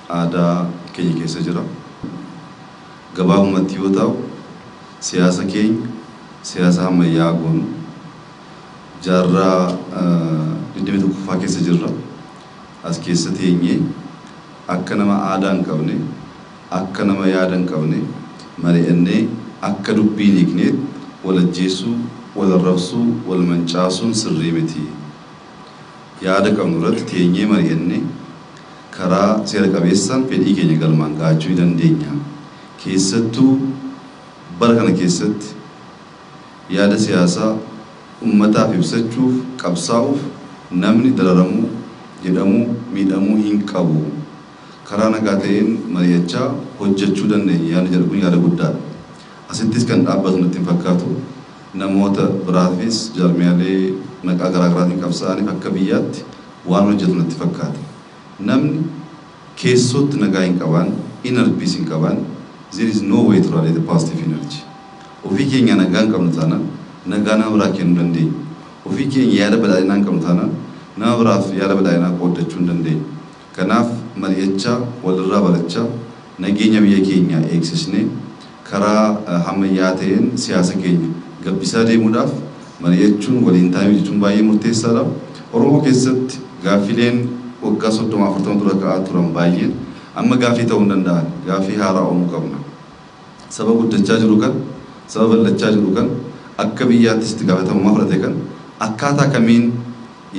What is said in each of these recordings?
Aadaa keenya keessa jira. Gabaabumatti yoo ta'u, siyaasa keenya siyaasa ammayyaa goonu jaarraa 21ffaa keessa jirra. As keessa teenyee akka nama aadaa hin qabne, akka nama yaada hin qabne mari'annee akka dubbiin hiikneet wal ajjeesuu, wal arrabsuu, wal mancaasuun sirrii miti. Yaada qabnu irratti teenyee mari'annee karaa seera qabeessaan fedhii keenya galmaan gahachuu ni dandeenya. Keessattuu bara kana keessatti yaada siyaasaa ummataaf ibsachuuf qabsaa'uuf namni dararamuu, jedhamuu, miidhamuu hin qabu. Karaa nagaa ta'een mari'achaa hojjechuu dandeenya yaadni jedhu kun yaada guddaadha. Asittis kan dhaabbatu natti hin fakkaatu. Namoota biraafis jaarmiyaalee maqaa garaa garaatiin qabsaa'aniif akka biyyaatti waan hojjetu natti fakkaata. Namni keessootti nagaa hin qabaan, inner peace hin qabaan, there is no way to radiate positive energy. Ofii keenya nagaa hin qabnu taanaan nagaa nama biraa kennuu dandeenya. Ofii keenya yaada badhaadhinaa hin qabnu taanaan nama biraaf yaada badhaadhinaa qooddachuu hin dandeenyu. Kanaaf mari'achaa, walirraa barachaa, nageenya biyya keenyaa eegsisnee karaa ammayyaa ta'een siyaasa keenya gabbisaa deemuudhaaf mari'achuun waliin taa'ee hojjechuun baay'ee murteessaadha. Oromoo keessatti gaaffileen waggaa 30-40 dura ka'aa turan baay'een amma gaaffii ta'uu hin danda'an. Gaaffii haaraa uumuu qabna. Saba guddachaa jiru kan, saba bal'achaa jiru kan, akka biyyaattis itti gaafatamummaa fudhate kan akkaataa kamiin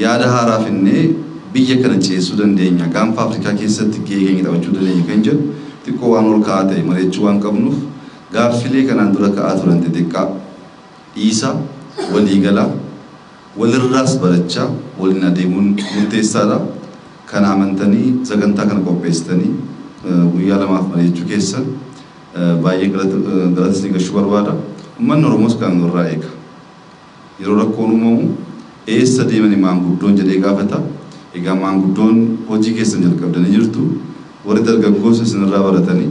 yaada haaraa finnee biyya kana ceesisuu dandeenya, gaanfa Afrikaa keessatti gahee keenya taphachuu dandeenya kan jedhu xiqqoo waan ol ka'aa ta'e mari'achuu waan qabnuuf gaaffilee kanaan dura ka'aa turan xixiqqaa dhiisaa waliigalaa walirraas barachaa waliin adeemuun murteessaadha. Kana amantanii sagantaa kana qopheessitanii guyyaa lamaaf mari'achuu keessan baay'ee galata isin gashuu barbaada. Uummanni Oromoos kan nurraa eega. Yeroo rakkoon uumamu eessa deemanii maanguddoon jedhee gaafata. Egaa maanguddoon hojii keessan jalqabdanii jirtu. Warri dargaggoos isinirraa baratanii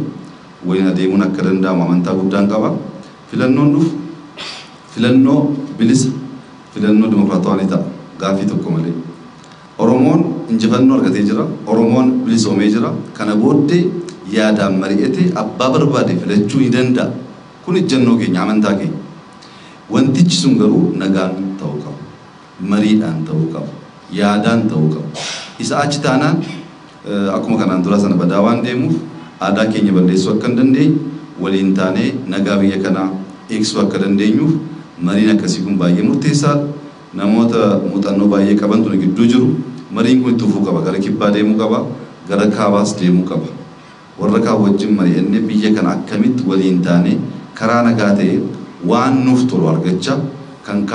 waliin adeemuun akka danda'amu amantaa guddaan qaba. Filannoon dhufu filannoo bilisa, filannoo dimokiraatawaa ni ta'a gaaffii tokko malee. Oromoon injifannoo argatee jira. Oromoon bilisoomee jira. Kana booddee yaadaan mari'atee abbaa barbaade filachuu ni danda'a. Kun ejjennoo keenya, amantaa keenya. Wantichi sun garuu nagaan ta'uu qaba. Mariidhaan ta'uu qaba. Yaadaan ta'uu qaba. Isa achi taanaan akkuma kanaan dura sana badaa waan deemuuf aadaa keenya balleessuu akka hin dandeenye waliin taanee nagaa biyya kanaa eegsisuu akka dandeenyuuf mariin akkasii kun baay'ee murteessaadha. Namoota muuxannoo baay'ee qabantu nu gidduu jiru. Mariin kun itti fufuu qaba. Gara kibbaa deemuu qaba. Gara kaabaas deemuu qaba. Warra kaan wajjin mari'annee biyya kana akkamitti waliin taanee karaa nagaa ta'e waan nuuf tolu argachaa kan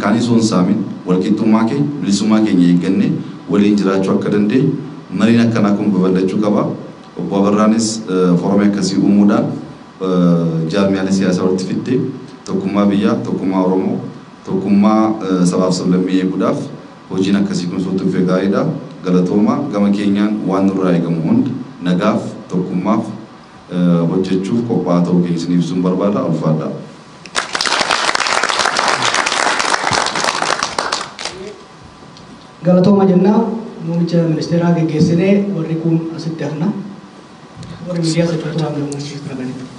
kaanii osoo hin saamin walqixxummaa keenya, bilisummaa keenya eeggannee waliin jiraachuu akka dandeenyu mariin akkanaa kun babal'achuu qaba. Obbo Abarraanis foorumii akkasii uumuudhaan jaarmiyaalee siyaasaa walitti fiddee tokkummaa biyyaa, tokkummaa Oromoo, tokkummaa sabaaf sablammii eeguudhaaf hojiin akkasii kun sootti dhufee gaariidha. Galatooma gama keenyaan waan nurraa eegamu hunda nagaaf tokkummaaf hojjechuuf qophaa'aa ta'uu keenya isiniif ibsuun barbaada. Ulfaadhaa. Galatooma jennaa muummicha ministeeraa geggeessinee warri kun asitti hafna. Warri miidiyaa sochootu waan muummicha ministeeraa gaditti.